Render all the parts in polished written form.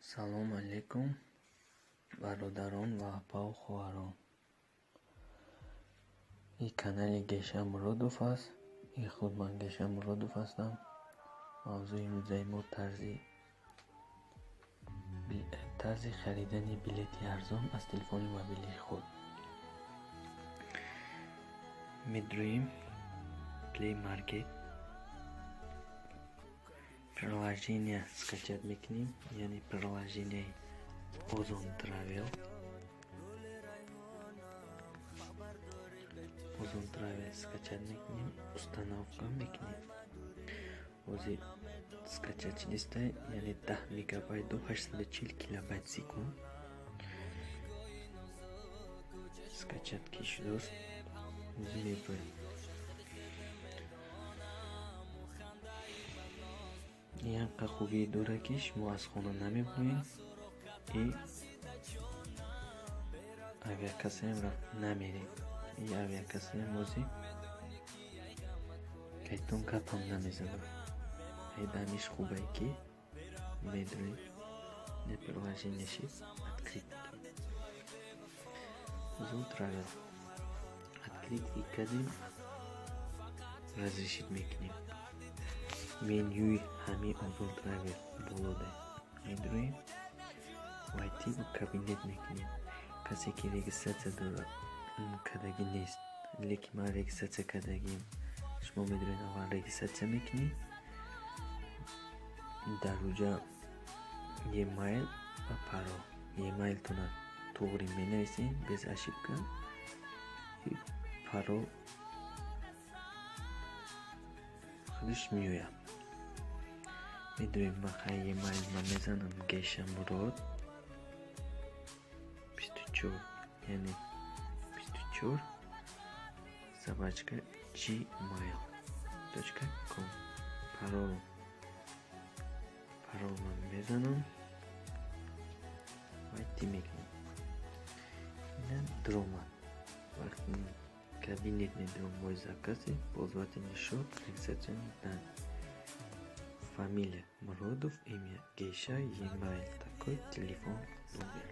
Салом алейкум, бародарон ва апаву хоҳарон. Ин канали Геша Муродов аст. Ин худ ман Геша Муродов ҳастам. Мавзӯи имрӯзаи мо тарзи харидани билети арзон аз телефони мобилии худ. Медроем Play Market, приложение скачать мекунем, яъне приложение Ozon Travel. Ozon Travel скачать мекунем, установка мекунем. Ҳозир скачать шудиста, яъне 10 мегабайт ду 840 килобайт секунд. Скачать ки шудааст, ҳозир меброем. Ин ҳам хубие дорад, ки шумо аз хона намеброед и авиакассаям намеред. И авиакассаям ҳозир кайтон гапам намезанад. Ҳамиш хубае, ки медроед, не приложение шид, открыть мекунед. Озон Travel открыть кардем, разрешить мекунем. Менюи ҳамин Озон Travel болода медроем, войти в кабинет мекунем. Касе ки регистрация дорад, кардагӣ нест, лекин ман регистрация кардагиам. Шумо медроед, аввал регистрация мекунед, дар уҷа e-mail ва парол. E-mailтонро туғри менависед, без ошибка, и парол худаш меояд. Медроем, ман хай e-mail ман мезанам Геша Мурод 24, яъне 24@gmail.com. Парол ман мезанам, войти мекунам. Ина даромад. Вақти кабинет медорам, мой заказы, пользовательный счет, регистрационный данные. Фамилия Муродов, имя Геша, e-mail такой, телефон номер.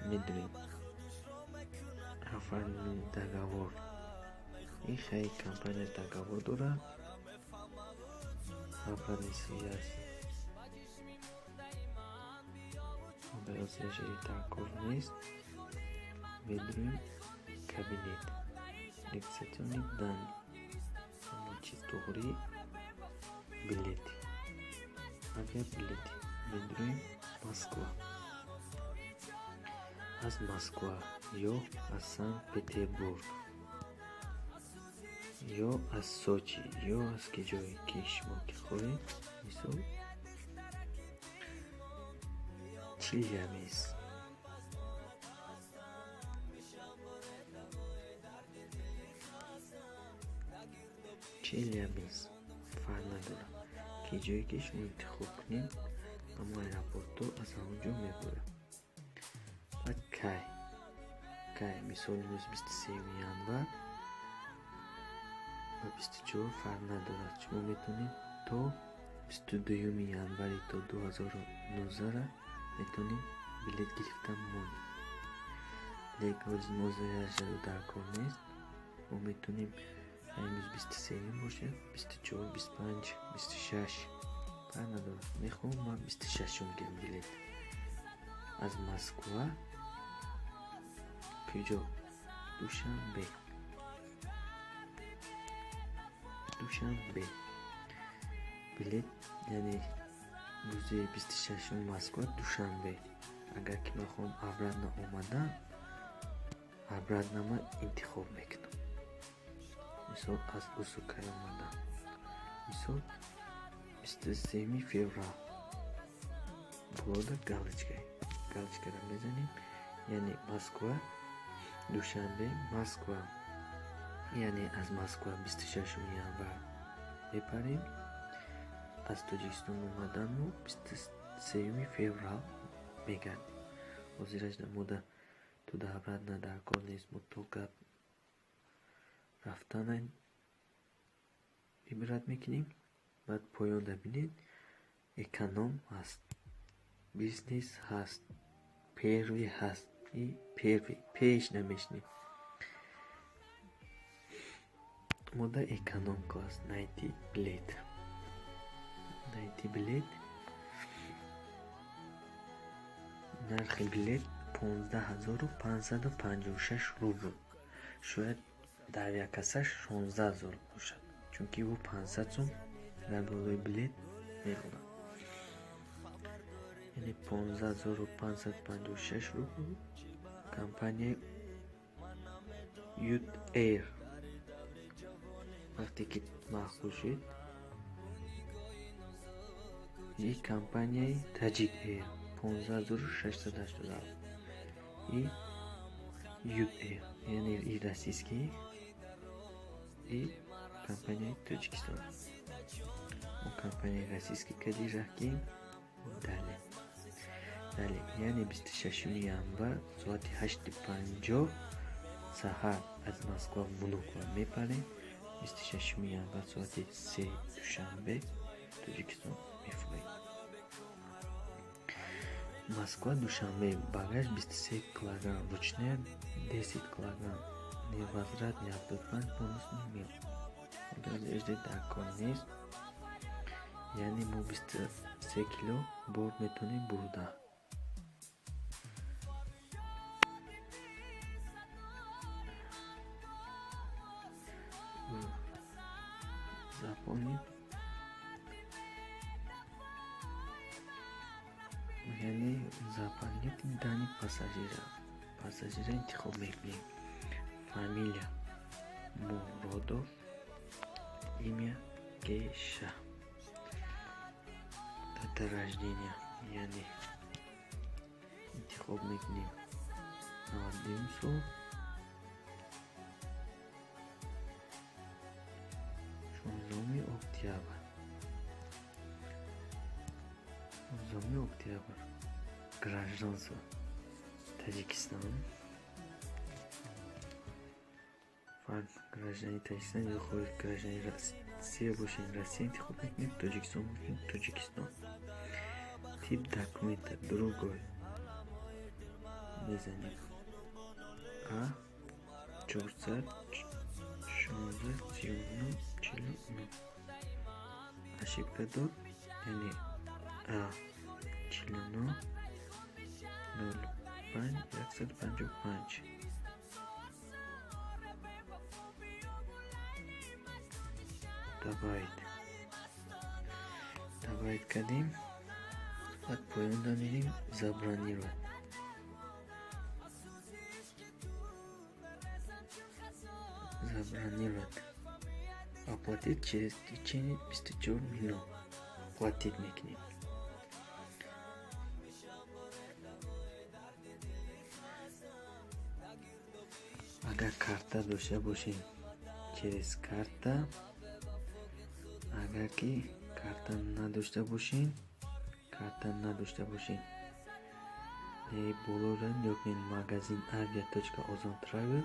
Медроем. Оформить договор. Ин хай компания договор дорад. Обратный связь. Обратный договор нест. Медроем кабинет. Регистрационные данные. Ҳама чиз туғри. Билеты. Авиабилеты. Медроем Москва. Аз Москва ё аз Санкт-Петербург ё аз Сочи ё аз ки ҷое ки шумо ки хоҳед, мисол Челябинск. Челябинск фарқ надорад, ки ҷое ки шумо интихоб кунед, ҳамон аэропортҳо аз ҳамон ҷо мебарад. Баъд кай, мисол имрӯз 23 январ ва 24 фарқ надорад. Шумо метавонед то 22 январи то 2019 метавонед билет гирифта монед. Лекин ҳозир мо дар кор нест. Мо метавонем имрӯз 23 бошад, 24, 25, 26 фарқ надорад. Мехоҳам ман 26 гирам билет. Аз Москва куҷо? Душанбе. Душанбе. Билет, яъне рӯзи 26 Москва Душанбе. Агар ки ман хоҳам обратно омадан, обратно ман интихоб мекунам. Мисол аз Усукай омадан. Мисол 23 феврал. Болода галочка. Галочкаро мезанем, яъне Москва Душанбе Москва. Яъне аз Москва 26 январ мепарем. Аз Тоҷикистон омаданмо 23 феврал мегардем. Ҳозираш мода туда обратно дар кор нест, мо то гап рафтана ибрат мекунем. Баъд поёнда бинед, Эконом ҳаст, бизнес ҳаст, первый ҳаст. И первый пеш намешнем. Мо дар эконом класс найти билет. Найти билет. Нархи билет 15 556 рубл. Шояд дар яккасаш 16 000 бошад, чунки ӯ 500 сум дар болои билет мемонад. Яъне 15 556 рубл, компанияи Ют Эйр. Вақте ки маъқул шуд, и компанияи Таҷик Эйр 15 687, и Ют Эйр, яъне и российский, и компанияи Тоҷикистон. Мо компанияи российский кади раҳкем. Далее, далее. Яъне 26-уми январ соати 8:50 саҳар аз Москва Внуково мепарем, 26-уми январ соати 3 Душанбе, Тоҷикистон мефурем. Москва Душанбе, багаж 23 килограмм, ручная 10 килограмм, невозвратный 75, бонусный мил. Дар кор нест. Яъне мо 23 кило бор метавонем бурда. Заполнить, яъне заполнить данные пассажира. Пассажира интихоб мекунем. Фамилия Муродов, имя Кеша, дата рождения, яъне интихоб мекунем 92 сол, 16 октябр, 16 октябр. Гражданство Таҷикистон, фард гражданин Таҷикистон ё хоҳед гражданин Россия бошед, Россия интихоб мекунед, Тоҷикистон бошед, Тоҷикистон. Тип документа другой мезанем. А 416 39 49. Ошибка дод, яъне А 49 05 155. Добавить. Добавить кардем. Баъд поёнда мерем, забронировать. Забронировать. Оплатить через течение 24 минут. Оплатить мекунем. Агар карта дошта бошем, через карта. Агар ки карта надошта бошем, карта надошта бошем, болоро нигоҳ кунед, магазин avia.ozon travel,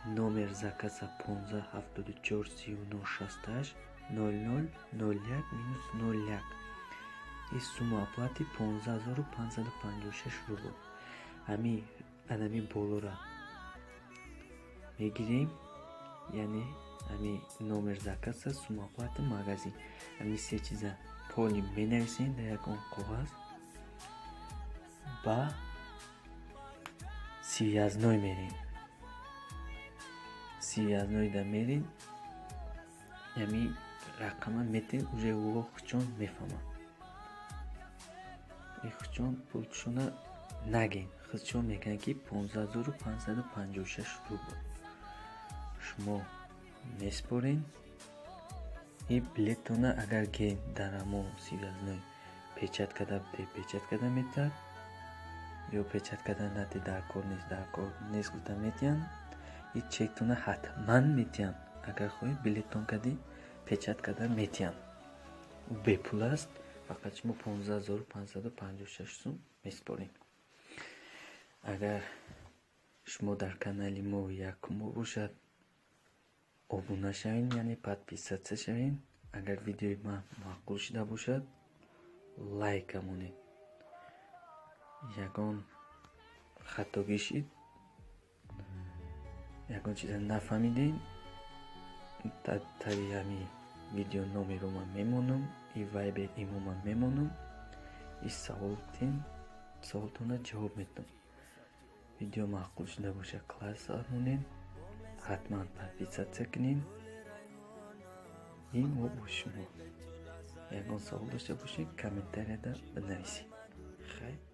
номер заказа 15 74 39 68 00 01 минус 01 и сумма оплаты 15 556 рубл. Ҳами анами болора мегирем, яъне ҳами номер заказа, сумма оплаты, магазин, ҳами се чиза поли менависем дар ягон коғаз, ба связной мерем. Связнойда мерем, ҳами рақама метем, уже ӯ хучон мефаҳмад. Хучон пулшона нагем, худшон мегӯянд, ки 15 556 рубл шумо меспорем и билеттона. Агар ки дар ҳамон связной печать карда буде, печать карда метиҳад, ё печать карда нади, дар кор нест, дар кор нест гуфта метиҳанд. И чектона ҳатман метиҳанд. Агар хоҳед, билеттон кардӣ, печать карда метиҳанд. Ӯ бепул аст, фақат шумо 15 556 сум меспорем. Агар шумо дар канали мо якумо бошад, обуна шавед, яъне подписаться шавед. Агар видеои ман маъқул шуда бошад. Лайка монед. Ягон хатогӣ шид, ягон чиза нафаҳмидем, таги ҳами видео номеро ман мемонам и Вайбер, имо ман мемонам и саволтин, саволтона ҷавоб медиҳам. Видео маъқул шуда бошад, класс монед, ҳатман подписаться кунед. И мо бо шумо. Ягон савол дошта бошед, комментарияда бинависед. Хайр.